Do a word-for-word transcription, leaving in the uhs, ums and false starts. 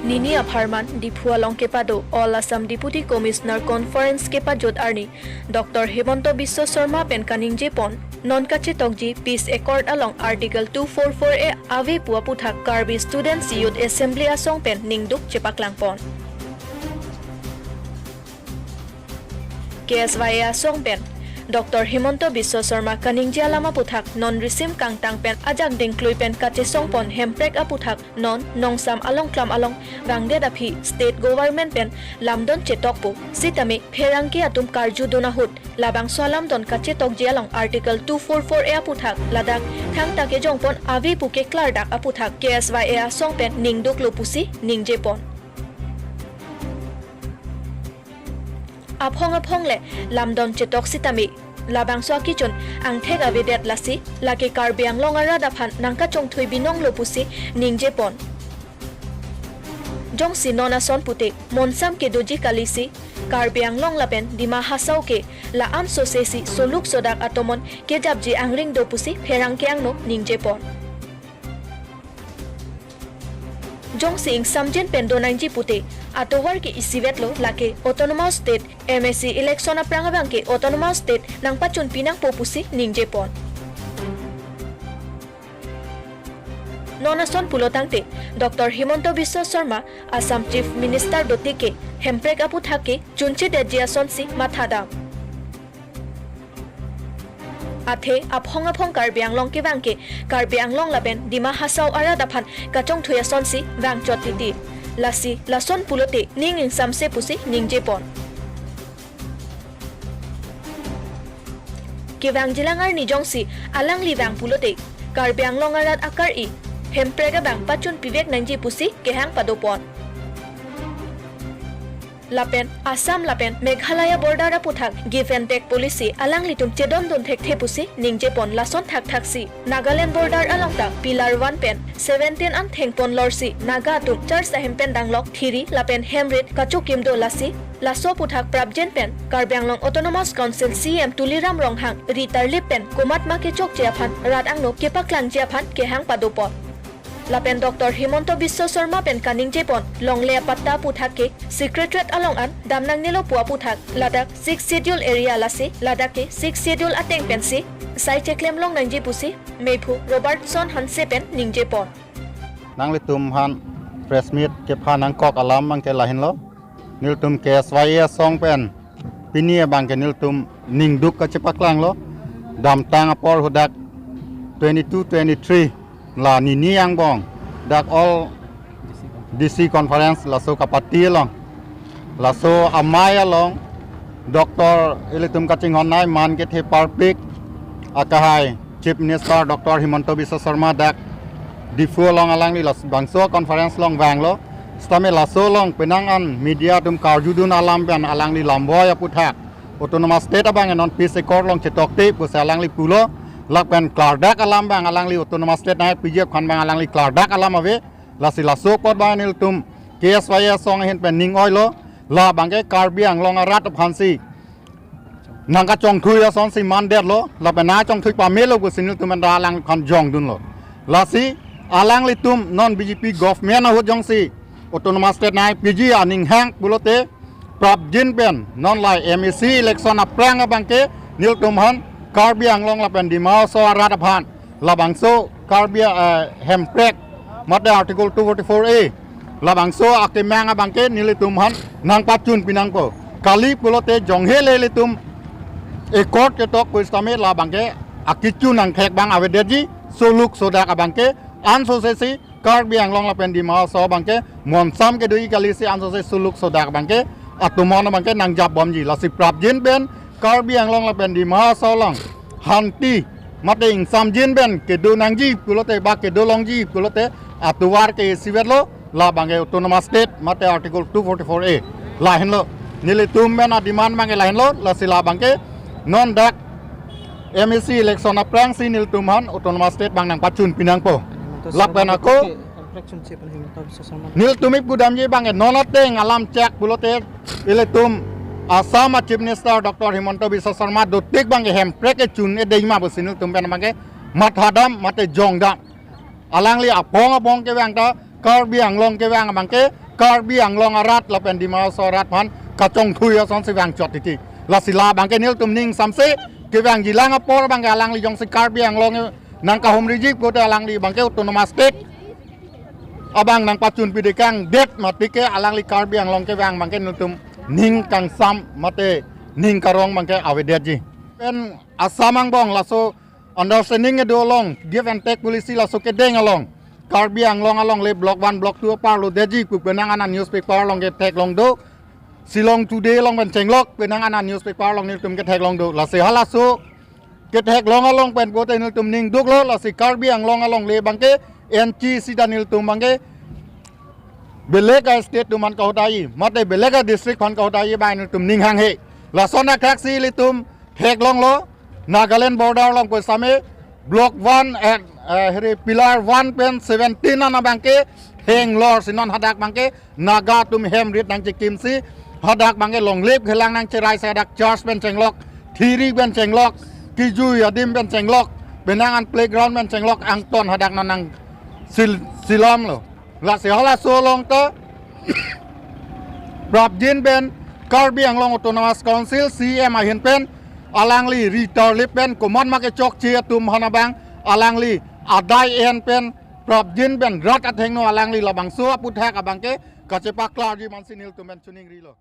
Nini apharman Diphu along kepado All Assam Deputy Commissioner Conference kepajut arni Doctor Himanta Biswa Sarma pen kaningje pon, non kachetokji Peace Accord along Article two four four A ave pu aputhak Karbi Students Youth Assembly asong pen ningduk chepaklang pon. K S Y A asong pen Doctor Himanta Biswa Sarma kaningje alam aputhak non risim kangtang pen ajak dingklui pen kachesong pon hemprek aputhak non nongsam along klam along vangdet aphi state government pen lamdon chetokpo sitame pherangke atum karjudun ahut labangso alamdon kachetokji along Article two four four A aputhak ladak thangta kejong pon ave pu keklardak aputhak K S Y A asong pen ningduklo pusi ningje pon. Aphong aphong le lamdon chetok sitame labangso akechun angthek avedet lasi lake Karbi Anglong arat aphan nangkachongthui binonglo pusi ningje pon. Jongsi non ason pute monsam kedoji kalisi Karbi Anglong lapen Dima Hasao ke la-an sose si soluk sodak atomon kejapji angring do pusi pherangke angno ningje pon. Jongsi ingsamjin pen do nangji pute atovar ke isivetlo lake Autonomous State M A C election aphrang abang ke Autonomous State nangpachun pinangpo pusi ningje pon. Non ason pulo tangte Doctor Himanta Biswa Sarma Assam Chief Minister dotik ke hemprek aputhak ke chunchedetji asonsi mathadam. Athe aphong aphong Karbi Anglong kevang ke Karbi Anglong lapen Dima Hasao arat aphan kachongthui asonsi vangchot titi. Lasi lason pulote ning ingsamse pusi ningje pon. Kevangjilang arni jongsi alangli vang pulote Karbi Anglong arat akar-i hemprek abang pachun pivek nangji pusi kehang padopon. Lapen Assam lapen Meghalaya border aputhak give and take policy alanglitum chedondun thekthe pusi ningje pon. Lason thakthak si Nagaland border along ta pillar one pen seventeen an thengpon lorsi Naga atum church ahem pen danglok thiri lapen hemrit kachokim do lasi laso aputhak prapjin pen Karbi Anglong Autonomous Council C E M Tuliram Ronghang ri tarlip pen komatma kechokche aphan rat angno kepaklangji aphan kehang padopon. Lapen Doctor Himanta Biswa Sarma pen kaningje pon longle apatta aputhak ke Secretariat along an damnangnelo pu aputhak ladak Sixth Schedule area lasi ladak ke Sixth Schedule ateng pensi sai cheklem long nangji pusi meiphu Robertson Hanse pen ningje pon. Nanglitum aphan press meet kepha nangkok alam abang ke lahenlo. Nelitum K S Y A asong pen pini abang ke nelitum ningduk kachepaklanglo. Damtang apor hadak twenty-two twenty-three la nini angbong dak All D C Conference laso kapati along, laso amei along Doctor ilitum kachinghon nai man kethe parpik akehai Chief Minister Doctor Himanta Biswa Sarma dak Diphu along alangli labangso conference along vanglo. Sitame laso along penang an media atum karjudun alam pen alangli lamboi aputhak Autonomous State abang non Peace Accord along chetokte pusi alangli pulo. Lapen klardak alam abang alangli Autonomous State nangpiji aphan abang alangli klardak alam ave. Lasi laso apot abang nelitum K S Y A asong ahin pen ning oilo. Labang ke Karbi Anglong arat aphansi nangkachongthui asonsi mandetlo, lapen nangkachongthui pamelo pusi nelitum anta alangphan jongdunlo. Lasi alanglitum non B J P government ahut jongsi Autonomous State nangpiji aning hang pulote prapjin pen non la M A C election aphrang abang ke nelitum aphan Karbi Anglong lapen Dima Hasao arat aphan labangso Karbi, eh, hemprek mate Article two forty-four A labangso akemang abang ke nelitum aphan nangpachun pinangpo. Kali pulote jonghe le ilitum accord ketok pusitame labang ke akechun angthek abang avedetji, soluk sodak abang ke ansose si Karbi Anglong lapen Dima Hasao abang ke monsam kedoji kalisi ansose soluk sodak abang ke atomon abang ke nangjapbomji. Lasi prapjin pen Karbi Anglong lapen Dima Hasao along hanti mate ingsamjin pen kedo nangji pulote ba kedo longji pulote atovar ke isivetlo, labang ke Autonomous State mate Article two forty-four A. Lahenlo, nelitum pen ademand abang ke lahenlo. Lasi labang ke non dak M A C election aphrangsi nelitum aphan Autonomous State abang nangpachun pinangpo. Lapen ako Hemprek chunche pen Himanta Biswa Sarma. Nelitum ip gudamji abang ke non ateng alam chak pulote ilitum Assam a Chief Minister Doctor Himanta Biswa Sarma dotik abang ke hemprek kechun-edetji ma pusi nelitum pen abang ke mathadam mate jongdam. Alangli aphong aphong kevang ta Karbi Anglong kevang abangke Karbi Anglong arat lapen Dima Hasao arat aphan kachongthui asonsi vangchot titi. Lasi labangke nelitum ning samse kevangjilang apor abangke alangli jongsi Karbi Anglong nangkahumriji pute alangli abangke autonomous state abang nangpachun pidekangdet mati ke alangli Karbi Anglong kevang abangke nelitum ning kangsam mate ning karong abangke avedetji. Pen Assam angbong laso understanding kedo along, give and take policy laso kedeng along Karbi Anglong alongle block one, block two apar lodetji pu penang ana newspaper along ketheklong do. Shillong Today along pen chenglok, penang ana newspaper along nelitum ketheklong do. Lasi halaso ketheklong along pen pute nelitum ning duklo, lasi Karbi Anglong alongle abangke N C C ta nelitum abangke belek a-state atum aphan kahodai mate belek a-district aphan kahodai abang nelitum ning hanghe. Lason athaksi ilitum theklonglo, Nagaland border along pu same block one, eh, eh, hiri pillar one pen seventeen an abangke henglor si non hadak abangke Naga atum hem rit nangchekimsi hadak abangke longlip khelang nangcherai si hadak church pen chenglok, thiri pen chenglok, kijui adim pen chenglok, penang an playground pen chenglok angton hadak non nang sil-, silamlo. Lasi halaso along ta prapjin pen Karbi Anglong Autonomous Council C E M ahin pen alangli ritarlip pen komat ma kechokche atum aphan abang alangli adai en pen prapjin pen rat athengno alangli labangso aputhak abangke kachepaklarji mansi nelitum pen chiningrilo.